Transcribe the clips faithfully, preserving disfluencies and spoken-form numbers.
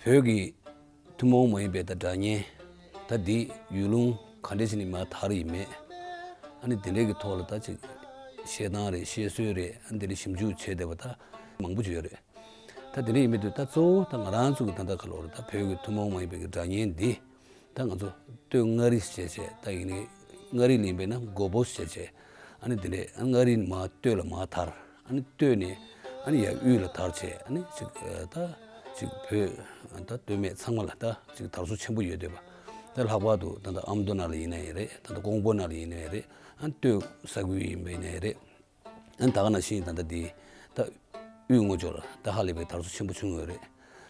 བོད་ཀྱི་ཐུན་མོང་མ་ཡིན་པའི་ད་སྒྲ་སྙན་ད་འདི་ཡུལ་ལུང་ག་འདྲ་ཞིག་ནས་མར་དར་ཡིན་མེད། ཨ་ནི་དེ་འདྲའི་གི་ཐོག་ལ་ད་ཅིག་བཤད་སྟངས་རེད། བཤད་སྲོལ་རེད། ཨ་ནི་དེ་འདྲའི་ཞིབ་འཇུག་བྱས་བསྡད་པ་ད་མང་པོ་ཅིག་ཡོད་རེད། ད་དེ་འདྲ་ཡིན་མི་འདུག་ད་གཙོ་བོ་ད་ང་རང་ཚོ་གི་ད་ལྟ་ག་ལོར་ད་བོད་ཀྱི་ཐུན་མོང་མ་ཡིན་པའི་གི་སྒྲ་སྙན་འདི་ད་ང་ཚོ་སྟོད་མངའ་རིས་བྱས་བྱས་ད་ཡིན་ནི་མངའ་རིས་ལ་ཡིན་པས་ན་མགོ་པོ་བྱས་བྱས། ཨ་ནི་དེ་ནས་ཨ་མངའ་རིས་མར་སྟོད་ལ་མར་དར། ཨ་ནི་སྟོད་ནས་ཨ་ནི་ཡར་དབུས་ལ་དར་བྱས། ཨ་ནི་ཅིག་ཨ་ད་ཅིག་བོད་ད་སྟོད་སྨད་ཚང་མ་ལ་ད་ཅིག་དར་སོ་ཆེན་པོ་ཡོད་འདོད་པ། ད་ལྷག་པར་དུ་ད་ལྟ་ཨ་མདོ་ནང་ལ་ཡིན་ན་ཡང་རེད། ད་ལྟ་ཀོང་པོ་ནང་ལ་ཡིན་ན་ཡང་རེད། ཨ་ནི་སྟོད་ས་ཁུལ་ཡིན་པ་ཡིན་ན་ཡང་རེད། ཨ་ནི་ད་ག་ནང་བཞིན་ད་ལྟ་འདི་ད་དབུས་སྔོན་ཕྱོགས་ལ་ད་ཧ་ལས་པའི་དར་སོ་ཆེན་པོ་བྱུང་ཡོད་རེད།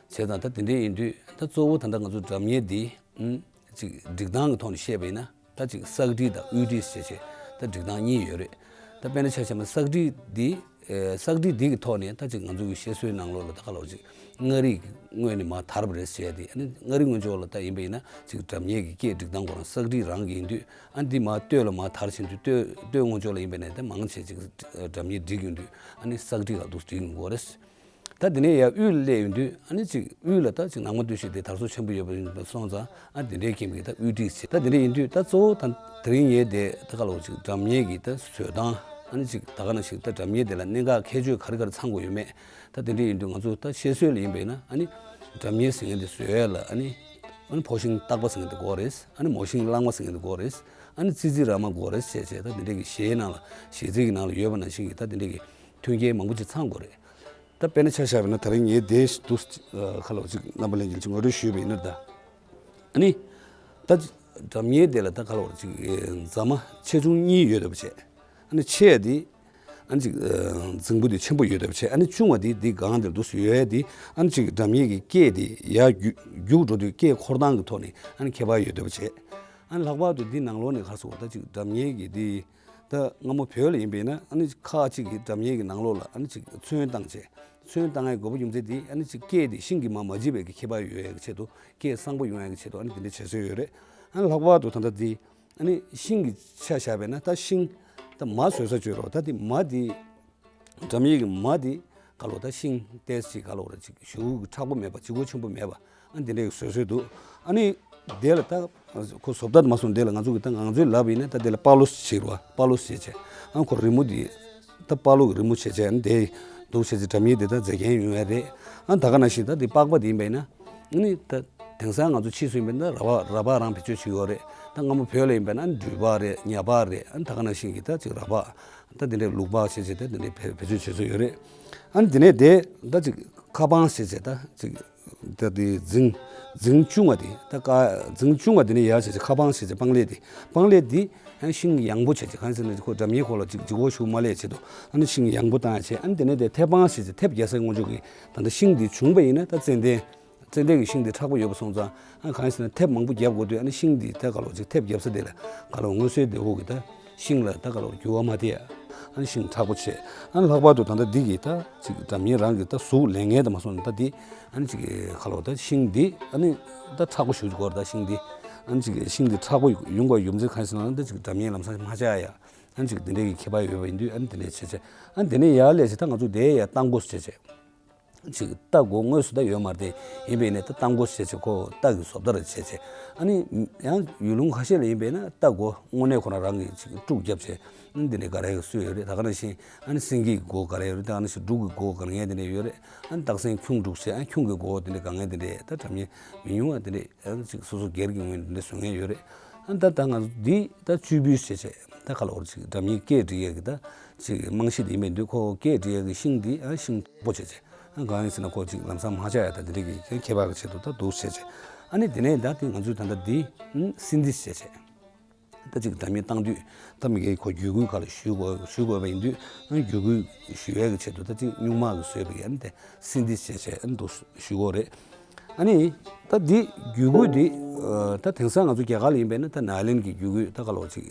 བྱས་ཙང་ད་དེ་འདྲའི་ཡིན་དུས་ད་གཙོ་བོ་ད་ལྟ་ང་ཚོ་སྒྲ་སྙན་འདི་ཨུམ་ཅིག་སྒྲིག་སྟངས་ཀྱི་ཐོག་ནས་བཤད་པ་ཡིན་ན་ད་ཅིག་སག་སྒྲིག་དང་དབུས་སྒྲིག་ཞེས་བྱས་ད་སྒྲིག་སྟངས་གཉིས་ཡོད་རེད། ད་དཔེར་ན་ཆ་བཞག་ན་སག་སྒྲིག་འདི་ཨེ་སག་སྒྲིག་འདི་གི་ཐོག་ནས་ད་ཅིག་ང་ཚོ་གི་བཤད་སྲོལ་ནང་ལོགས་ལ་ད་ག་ལོག་ཅིག་མངའ་རིས་ཀྱི་ངོས་ནས་མར་དར་བ་རེད་ཟེར་ཡ་དེ། ཨ་ནི་མངའ་རིས་སྔོན་ཕྱོགས་ལ་ད་ཡིན་པ་ཡིན་ན་ཅིག་སྒྲ་སྙན་གྱི་སྐད་སྒྲིག་སྟངས་ཁོ་རང་སག་སྒྲིག་རང་གི་ཡིན་དུས། ཨ་ནི་འདི་མར་སྟོད་ལ་མར་དར་ཕྱིན་དུས་སྟོད་སྟོད་སྔོན་ཕྱོགས་ལ་ཡིན་པ་ཡིན་ན་ད་མང་ཆེ་ཅིག་སྒྲ་སྙན་སྒྲིག་ཡོང་དུས་ཨ་ནི་སག་སྒྲིག་ལ་འདུག་སྒྲིག་ཡོང་གི་རེད། ད་དེ་ནས་ཡར་དབུས་ལ་སླེབས་ཡོང་དུས་ཨ་ནི་ཅིག་དབུས་ལ་ད་ཅིག་ནང་མ་སྟོད་གཞས་དེ་དར་སོ་ཆེན་པོ་ཡོད་པ་ཡིན་པ་སོང་ཙང་། ཨ་དེ་འདྲའི་རྐྱེན་པས་ད་དབུས་སྒྲིག་བྱས། ད་དེ་འདྲ་ཡིན་དུས་ད་གཙོ་བོ་ད་དེ་རིང་ངས་དེ་ད་ག་ལོག་ཅིག་སྒྲ་སྙན་གྱི་ད་བཟོ་སྟངས། ཨ་ནི་ཅིག་ད་ག་ནང་བཞིན་ད་སྒྲ་སྙན་དེ་ལ་གནད་འགག་ཁྱད་ཆོས་ག་རེ་ག་རེ་ཚང་དགོས་ཡོད་མེད། ད་དེ་འདྲ་ཡིན་དུས་ང་ཚོ་ད་བཤད་སྲོལ་ལ་ཡིན་པས་ན་ཨ་ནི་སྒྲ་སྙན་ཟེར་མཁན་དེ་བཟོ་ཡས་ལ་ཨ་ནི་ཨ་ནི་ཕོ་ཤིང་སྟག་པ་ཟེར་མཁན་དེ་དགོས་རེད། ཨ་ནི་མོ་ཤིང་གླང་མ་ཟེར་མཁན་དེ་དགོས་རེད། ཨ་ནི་ཙི་ཙི་ར་མ་དགོས་རེད་བྱས་བྱས། ད་དེ་འདྲ་གི་གཞས་ནང་ལ་གཞས་ཚིག་གི་ནང་ལ་ཡོད་པ་ནང་བཞིན་གྱི་ད་དེ་འདྲ་གི་མཐུན་རྐྱེན་མང་པོ་ཅིག་ཚང་དགོས་རེད། ད་དཔེར་ན་ཆ་བཞག་པ་ན་ད་རིང་ངས་དེ་འདུག་ཁ་ལོ་ཅིག་རྣམ་པ་ལྷན་རྒྱས་ཅིག་ངོ་སྤྲོད་ཞུས་པ་ཡིན་ན། ད་ཨ་ནི་ད་སྒྲ་སྙན་དེ་ལ་ད་ཁ་ལོ་ཅིག་རྫ་མ་ཆེ་ཆུང་གཉིས་ཡོད་བསྡད་པ་བྱས། ཨ་ནི་ཆེ་ཡ་དེ་ཨ་ནི་ཅིག་རྫིང་བུ་དེ་ཆེན་པོ་ཡོད་བསྡད་པ་བྱས། ཨ་ནི་ཆུང་བ་དེ་དེ་སྒང་དེར་འདུག་སེ་ཡོད་ཡ་དེ། ཨ་ནི་ཅིག་སྒྲ་སྙན་གྱི་སྐད་དེ་ཡར་རྒྱུག་རྒྱུག་འགྲོ་དུས་སྐད་འཁོར་སྟངས་ཀྱི་ཐོག་ནས་ཨ་ནི་ཁྱད་པར་ཡོད་བསྡད་པ་བྱས། ཨ་ནི་ལྷག་པར་དུ་འདི་ནང་ལོགས་ནས་ག་རེ་ཟེར་དགོས། ད་ཅིག་སྒྲ་སྙན་གྱི་འདི་ད་སྔ་མོ་བོད་ལ་ཡིན་པས་ན་ཨ་ནི་ཁག་ཅིག་གི་སྒྲ་སྙན་གྱི་ནང་ལོགས་ལ་ཨ་ནི་ཅིག་ཚོན་བཏང་བྱས། ཚོན་བཏང་ཡའི་དགོས་པ་རྒྱུ་མཚན་འདི་ཨ་ནི་ཅིག་སྐད་འདི་ཤིང་གིས་མར་མ་བརྗིད་པའི་གི་ཁྱད་པར་ཡོད་ཡ་གི་ཆེད་དུ། སྐད་གསང་པོ་ཡོང་ཡ་གི་ཆེད་དུ་ཨ་ནི་དེ་འདྲ་བྱེད་སྲོལ་ཡོད་རེད། ཨ་ནི་ལྷག་པར་དུ་ད་ལྟ་འདི་ཨ་ནི་ཤིང་གི་ཆ་བཞག་པས་ན། ད་ཤིང་ད་མ་བཟོས་ས་བཅོས་རོགས། ད་འདི་མ་འདི་སྒྲ་སྙན་གྱི་མ་འདི་ག་ལོ་ད་ཤིང་ཏོག་ཙམ་ག་ལོ་ར་ཅིག་ཞེ་པོ་གི་མཁྲེགས་པོ་མེད་པ། ལྗིད་ཁོག་ཆེན་པོ་མེད་པ། ཨ་འདི་འདྲའི་བཟོ་སྲོལ་འདུག་ཨ་ནི་དེ་ལ་ད་ཁོ་བཟོ་ལྟ་མ་སོང་། དེ་ལ་ང་ཚོ་གི་ད་ང་ཚོའི་ལབ་ཡིན་ན་ད་དེ་ལ་པགས་ལོ་ཟེར་བ། པགས་ལོ་ཟེར་བྱས། ཨ་ཁོ་རི་མོ་འདི་ད་པགས་ལོ་གི་རི་མོ་བྱས་བྱས། ཨ་ནི་དེ་འདུག་བྱས་བྱས་སྒྲ་སྙན་དེ་ད་མཛེས་རྒྱན་ཡོང་ཡ་རེད། ཨ་ད་ག་ནང་བཞིན་ད་དེ་པགས་པ་དེ་ཡིན་པས་ན། ཨ་ནི་ད་དེང་སང་ང་ཚོ་ཕྱིས་སུ་ཡིན་པས་ན་ར་བ་ར་བ་རང་བེད་སྤྱོད་བྱེད་ཀྱི་ཡོད་རེད། ད་སྔ་མོ་བོད་ལ་ཡིན་པས་ན་འགྲུལ་པགས་རེད། ཉ་པགས་རེད། ཨ་ནི་ད་ག་ནང་བཞིན་གྱི་ད་ཅིག་ར་བ། ད་དེ་འདྲའི་ལུག་པགས་བྱས་བྱས་ད་དེ་འདྲའི་བེད་བེད་སྤྱོད་བྱེད་སྲོལ་ཡོད་རེད། ཨ་ནི་དེ་ནས་དེ་ད་ཅིག་ཁ་པང་བྱས་བྱས་ད་ཅིག་ད་དེ་རྫིང་རྫིང་ཆུང་བ་དེ་ད་ཀ་རྫིང་ཆུང་བ་དེ་ནས་ཡར་བྱས་བྱས་ཁ་པང་བྱས་བྱས་སྤང་ལེབ་དེ། སྤང་ལེབ་དེ་ཨ་ཤིང་ཡངས་པོ་བྱས་བྱས། གང་ཡིན་ཟེར་ན་ཁོ་སྒྲ་སྙན་ཁོ་ལ་ཅིག་ལྗིད་ཁོག་ཞེ་པོ་མ་སླེབས་ཆེད་དུ་ཨ་ནི་ཤིང་ཡངས་པོ་བཏང་ཡ་བྱས། ཨ་ནི་དེ་ནས་དེ་མཐེབ་སྤང་བྱས་བྱས་མཐེབ་རྒྱག་ས་སྔོན་ཆད་ཀྱི་ད་ལྟ་ཤིང་དེ་བྱུང་བ་ཡིན་ན་ད་ཙན་དན། ཙན་དན་གྱི་ཤིང་དེ་མཁྲེགས་པོ་ཡོད་པ་སོང་ཙང་། ཨ་གང་ཡིན་ཟེར་ན་མཐེབ་མང་པོ་རྒྱབ་དགོས་དུས་ཨ་ནི་ཤིང་དེ་ད་ག་ལོ་ཅིག་མཐེབ་རྒྱབ་ས་དེ་ལ་ག་ལོ་མངོན་གསལ་དོད་པོ་གི་ད་ཤིང་ལ་ད་ག་ལོ་འགྱུར་བ་མ་ཐེབས་ཡ། ཨ་ནི་ཤིང་མཁྲེགས་པོ་བྱས། ཨ་ནི་ལྷག་པར་དུ་ད་ལྟ་འདི་གི་ད་ཅིག་སྒྲ་སྙན་རང་གི་ད་གཟུགས་ལེན་མཁན་དེ་མ་སོང་ན་ད་འདི་ཨ་ནི་ཅིག་ག་ལོ་ད་ཤིང་འདི་ཨ་ནི་ད་མཁྲེགས་པོ་ཞེ་པོ་ཅིག་དགོས་རེད། ད་ཤིང་འདི་ཨ་ནི་ཅིག་ཤིང་འདི་མཁྲེགས་པོ་ཡོང་དགོས་ཡོད་ཚད་གང་ཡིན་ཟེར་ན་ད་ཅིག་སྒྲ་སྙན་ལམ་སང་མ་ཆགས་ཡ། ཨ་ནི་ཅིག་འདི་འདྲའི་གི་ཁྱད་པར་ཡོད་པ་ཡིན་དུས་ཨ་ནི་དེ་འདྲའི་བྱས་བྱས། ཨ་ནི་དེ་ནས་ཡར་སླེབས་བྱས་ད་ང་ཚོ་དེ་ཡར་རྟ་མགོ་བྱས་བྱས། ཅིག་རྟ་མགོ་དངོས་སུ་ད་ཡོད་མ་རེད། དེ་ཡིན་པས་ནས་ད་རྟ་མགོ་བྱས་བྱས་ཁོ་རྟ་གི་བཟོ་ལྟ་རེ་བྱས་བྱས། ཨ་ནི་ཡང་ཡུལ་ལུང་ཁ་ཤས་ལ་ཡིན་པས་ན་རྟ་མགོ་དངོས་གནས་ཁོ་རང་རང་གི་ཅིག་དཀྲུག་བརྒྱབ་བྱས། ཨ་ནི་དེ་འདྲའི་ག་རེ་གི་སྲོལ་ཡོད་རེད། ད་ག་ནང་བཞིན་ཨ་ནི་སེང་གེ་གི་མགོ་ག་རེ་ཡོད་རེད། ད་ག་ནང་བཞིན་འབྲུག་གི་མགོ་ག་ངས་དེ་འདྲ་ཡོད་རེད། ཨ་ནི་སྟག་སེང་ཁྱུང་འབྲུག་བྱས། ཨ་ཁྱུང་གི་མགོ་དེ་འདྲ་ག་ངས་དེ་འདྲ་ད་སྒྲ་སྙན་མི་ཉུང་བ་དེ་འདྲ་ཨ་ནི་ཅིག་སོ་སོ་སྒེར་གྱི་ངོས་ནས་དེ་འདྲ་བཟོ་མཁན་ཡོད་རེད། ཨ་ནི་ད་ད་ང་ཚོ་འདི་ད་གཅུས་འབུལ་བྱས་བྱས་ད་ག་ལ་བར་ཅིག་སྒྲ་སྙན་སྐད་འབྲི་ཡས་ཀྱི་ད་ཅིག་རྨང་གཞི་དེ་ཡིན་པའི་འདུག་ཁོ་སྐད་འབྲི་ཡས་ཀྱི་ཤིང་འདི་ཨ་ཤིང་མཐོ་པོ་བྱས་བྱས། ཨ་གང་ཡིན་ཟེར་ན་ཁོ་ཅིག་ལམ་སང་མ་ཆགས་ཡ་ད་དེ་འདྲ་གི་ཁྱད་པར་གྱི་ཆེད་དུ་ད་འདུག་བྱས་བྱས། ཨ་ནི་དེ་ནས་ད་དེ་ང་ཚོས་ད་ལྟ་འདི་སིན་དྷི་བྱས་བྱས། ད་ཅིག་སྒྲ་སྙན་བཏང་དུས་ད་མི་སྒེར་ཁོ་བརྒྱུད་སྐུལ་ག་ལ་ཞུ་དགོས་ཞུ་དགོས་པ་ཡིན་དུས། ཨ་བརྒྱུད་སྐུལ་ཞུ་ཡས་ཀྱི་ཆེད་དུ་ད་ཅིག་སྨྱུག་མ་གི་བཟོས་པའི་ཨ་ནི་དེ་སིན་དྷི་བྱས་བྱས་ཨ་ནི་འདུག་ཞུ་དགོས་རེད། ཨ་ནི་ད་འདི་བརྒྱུད་སྐུལ་འདི་ད་དེང་སང་ང་ཚོ་རྒྱ་གར་ལ་ཡིན་པས་ན་ད་ནཱི་ལོན་གྱི་བརྒྱུད་སྐུལ་ད་ག་ལ་བ་ཅིག་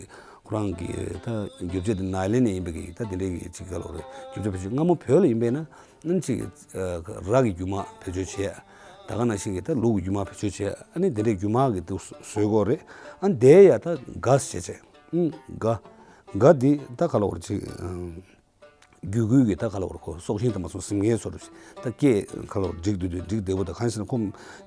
ཁོ་རང་གི་ད་རྒྱུ་ཆ་འདི་ནཱི་ལོན་ནས་ཡིན་པའི་གི་ད་དེ་འདྲའི་གི་ཅིག་ག་ལ་བ་རེད། རྒྱུ་ཆ་བེད་སྤྱོད། སྔ་མོ་བོད་ལ་ཡིན་པས་ན་ཨ་ནི་ཅིག་ར་གི་རྒྱུ་མ་བེད་སྤྱོད་བྱས། ད་ག་ནང་བཞིན་གྱི་ད་ལུག་གི་རྒྱུ་མ་བེད་སྤྱོད་བྱས། ཨ་ནི་དེ་འདྲའི་རྒྱུ་མ་གི་འདུག་བཟོས་དགོས་རེད། ཨ་ནི་དེ་ཡ་ད་ག་ཟེར་བྱས། ཨ་ག་ག་འདི་ད་ག་ལ་བ་རེད་ཅིག་རྒྱུད་སྐུད་ཀྱི་ད་ག་ལ་བར་ཁོ་སྲོག་ཤིང་དང་མ་སོང་གཟིམ་ངའི་སོ་རུ་ཞིག་ད་སྐད་ག་ལ་བར་འགྲིག་འདུག་འདུག་འགྲིག་བདེ་པོ་དང་གང་ཞིག་ན་ཁོ་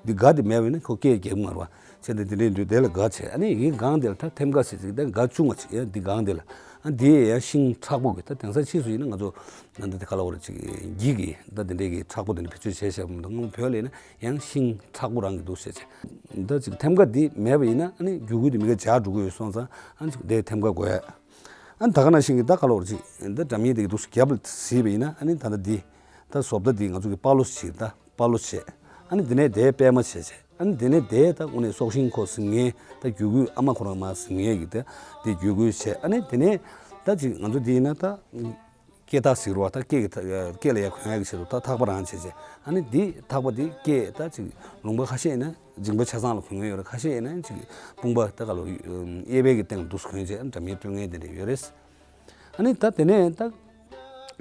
འདི་དགའ་དེ་མེད་པས་ན་ཁོ་སྐད་རྒྱག་མ་རུ་བ་བྱས་ཏེ་དེ་འདྲའི་འདུག་དེ་ལ་དགའ་བྱས་ཨ་ནི་ཡིན་གང་དེ་ལ་ད་ཐེམ་ཀ་ཟེར་ཅིག་ད་དགའ་བཅུ་ང་ཅིག་ཡ་འདི་གང་དེ་ལ་ཨ་འདི་ཡང་ཤིང་མཁྲེགས་པོ་གི་ད་དེང་སང་ཕྱིས་སུ་ཡིན་ན་ང་ཚོ་ད་འདི་ག་ལ་བར་ཅིག་འགྱིག་གི་ད་འདི་འདྲའི་གི་མཁྲེགས་པོ་དེ་འདྲ་བེད་སྤྱོད་བྱས་བྱས་པ་མི་འདུག་སྔོན་བོད་ལ་ཡིན་ན་ཡང་ཤིང་མཁྲེགས་པོ་རང་གི་འདུག་ཟེར་བྱས་ད་ཅིག་ཐེམ་ཀ་འདི་མེད་པ་ཡིན་ན་ཨ་ནི་རྒྱུད་སྐུད་དེ་མི་ག་འཇགས་འགྲོ་གི་ཡོད་སོང་ཙང་ཨ་ནི་ཅིག་དེ་ཐེམ་ཀ་དགོས་ཡ། ཨ་ནི་ད་ག་ནང་བཞིན་གྱི་ད་ག་ལ་བར་ཅིག་ད་སྒྲ་སྙན་དེ་གི་འདུག་སེ་རྒྱབ་ལ་གཟིགས་པ་ཡིན་ན་ཨ་ནི་ད་ལྟ་འདི་ད་བཟོ་ལྟ་འདི་ང་ཚོ་གི་པ་ལོ་ཞིག་ད་པ་ལོ་བྱས་ཨ་ནི་འདི་ནས་དེ་པད་མ་བྱས་བྱས་ཨ་ནི་འདི་ནས་དེ་ད་དངོས་གནས་སྲོག་ཤིང་ཁོ་གཟིམ་ངའི་ད་རྒྱུད་སྐུད་ཨ་མ་ཁོ་རང་མ་གཟིམ་ངའི་གི་ད་འདི་རྒྱུད་སྐུད་བྱས་ཨ་ནི་འདི་ནས་ད་ཅིག་ང་ཚོ་འདི་ཡིན་ན་ད། སྐེ་ཐག་ཟེར་བ་ད་སྐེ་གི་ཐག་སྐེ་ལ་ཡར་གོན་ཡག་གི་ཆེད་དུ་ད་ཐག་པ་རང་བྱས་བྱས་ཨ་ནི་འདི་ཐག་པ་འདི་སྐེ་ད་ཅིག་ལུང་པ་ཁ་ཤས་ཡིན་ན་མཇིང་པ་ཆ་ཚང་ལ་གོན་ངེས་ཡོད་རེད། ཁ་ཤས་ཡིན་ན་ཅིག་དཔུང་པ་ད་ག་ལ་གཡས་པའི་གི་སྟེང་འདུག་གོན་བྱས་ཨ་ནི་འདྲ་མིན་སྤྲོད་ངེས་དེ་འདྲ་ཡོད་རེད། ཨ་ནི་ད་དེ་ནས་ད་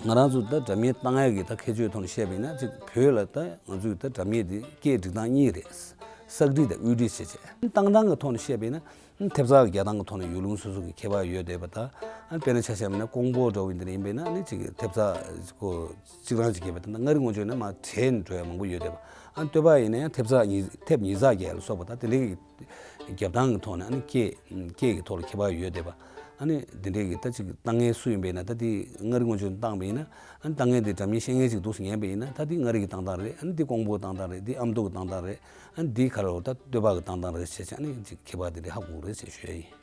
ང་རང་ཚོ་ད་འདྲ་མིན་བཏང་ཡག་གི་ད་ཁྱད་ཆོས་ཐོག་ནས་བཤད་པ་ཡིན་ན་ཅིག་བོད་ལ་ད་ང་ཚོའི་ད་འདྲ་མིན་འདི་སྐེ་སྒྲིག་སྟངས་གཉིས་རེད། སག་སྒྲིག་དང་དབུས་སྒྲིག་བྱས་བྱས་ཨ་ནི་བཏང་སྟངས་ཀྱི་ཐོག་ནས་བཤད་པ་ཡིན་ན། ཐེབས་རྩ་རྒྱག་སྟངས་ཀྱི་ཐོག་ནས་ཡུལ་ལུང་སོ་སོ་གི་ཁྱད་པར་ཡོད་བསྡད་པ་དང་། ཨ་དཔེར་ན་ཆ་བཞག་པ་ན་ཀོང་པོ་འདྲ་བོ་འདི་འདྲ་ཡིན་པས་ན་ཨ་ནི་ཅིག་ཐེབས་རྩ་ཁོ་གཅིག་རང་ཅིག་བརྒྱབ་པ་དང་སྔར་གྱི་སྔོན་ཆད་ན་མར་བྲེས་ནས་འགྲོ་ཡ་མང་པོ་ཡོད་བསྡད་པ། ཨ་སྟོད་པ་ཡིན་ན་ཡང་ཐེབས་རྩ་གཉིས་ཐེབས་གཉིས་རྩ་རྒྱག་ཡ་ལ་སོགས་པ་དང་དེ་འདྲའི་གི་རྒྱབ་སྟངས་ཀྱི་ཐོག་ནས་ཨ་ནི་སྐད་སྐད་ཀྱི་ཐོག་ལ་ཁྱད་པར་ཡོད་བསྡད་པ། ཨ་ནི་འདི་འདྲའི་གི་ད་ཅིག་བཏང་མཁན་སུ་ཡིན་པས་ན་ད་དེ་སྔར་གྱི་སྔོན་ཆད་བཏང་བ་ཡིན་ན་ཨ་ནི་བཏང་མཁན་དེ་འདྲ་མིན་ཤེས་མཁན་ཅིག་འདུག་སེ་ཉན་པ་ཡིན་ན་ད་དེ་མངའ་རིས་ཀྱི་བཏང་སྟངས་རེད། ཨ་ནི་དེ་ཀོང་པོའི་བཏང་སྟངས་རེད། དེ་ཨ་མདོ་གི་བཏང་སྟངས་རེད། ཨ་ནི་འདི་ག་རེ་རེད་ད་སྟོད་པ་གི་བཏང་སྟངས་རེད་ཟེར་བྱས་ཨ་ནི་ཅིག་ཁྱད་པར་དེ་འདྲ་ཧ་གོ་གི་རེད་ཟེར་ཞུ་ཡ་ཡིན།